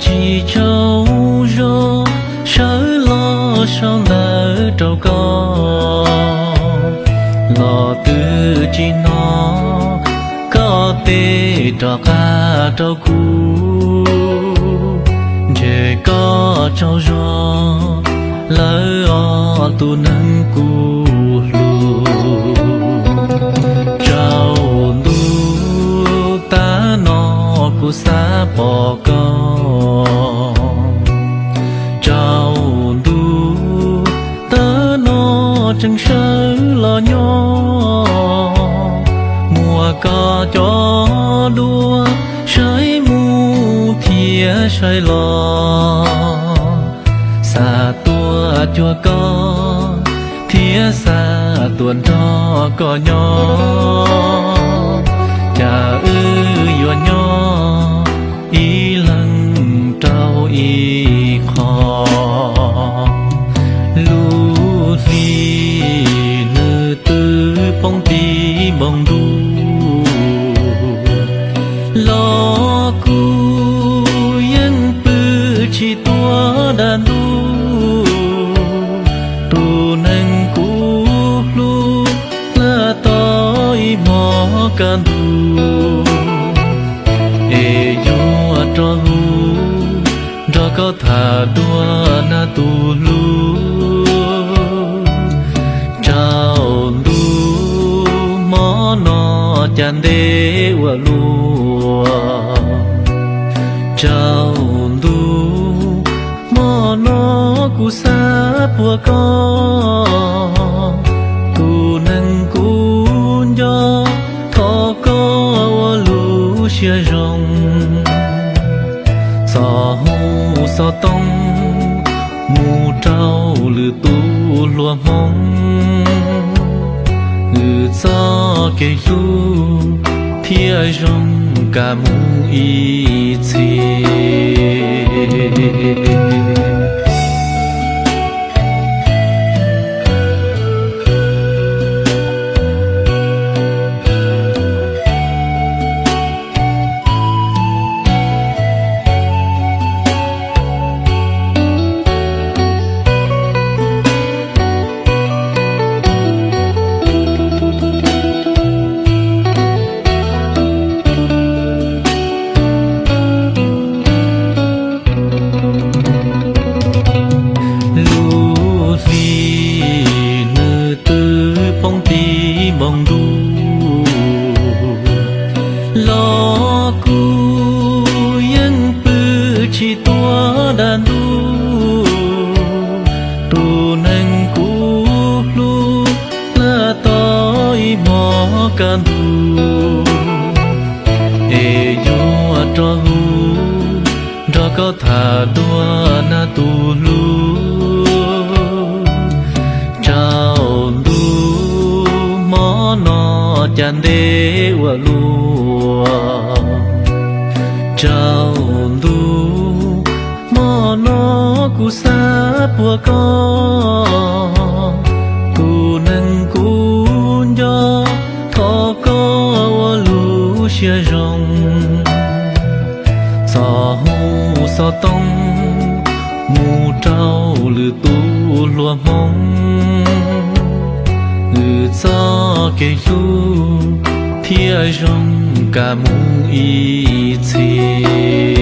Tsis tsaug zog sawv los sau ntawv rau koj, los twb tsis hnov koj teb rov qab rau kuv. Ntshe koj tsaug zog lawm os tus neeg kuv hlub. Tsaus ntuj, tab no kuv xav pom koj. Tsaus ntuj, tab no tseem sawv los nyob, muab koj cov duab saib mus thiab saib los, xav tuaj cuag koj thiab xav tuaj nrog koj nyob. Cas wb yuav nyob ib leeg rau ib qho. Lub hli nws twb poob ti npoo ntuj, los kuv yeej pw tsis tuaj dab ntub. Tus neeg kuv hlub hla tau ib hmos kaj ntug, es yuav rov hu nrog koj tham dua na tus hlub. Tsaus ntuj, hmo no cas ntev ua luaj. Tsaus ntuj, hmo no kuv xav puag koj, tus neeg kuv nco, thov koj ua lub siab zoo txo hu xov tooj mus rau lwm tus hluas Hmoob, wb txoj kev hlub thiaj zoo kam mus ib txhis. Lub hli nws twb poob ti npoo ntuj, los kuv yeej pw tsis tuaj dab ntub. Tus neeg kuv hlub hla tau ib hmos kaj ntug, es yuav rov hu nrog koj tham dua na tus hlub. Tsaus ntuj, hmo no cas ntev ua luaj. Tsaus ntuj, hmo no kuv xav puag koj, tus neeg kuv nco, thov koj ua lub siab zoo txo hu xov tooj mus rau lwm tus hluas Hmoob, wb txoj kev hlub thiaj zoo kam mus ib txhis.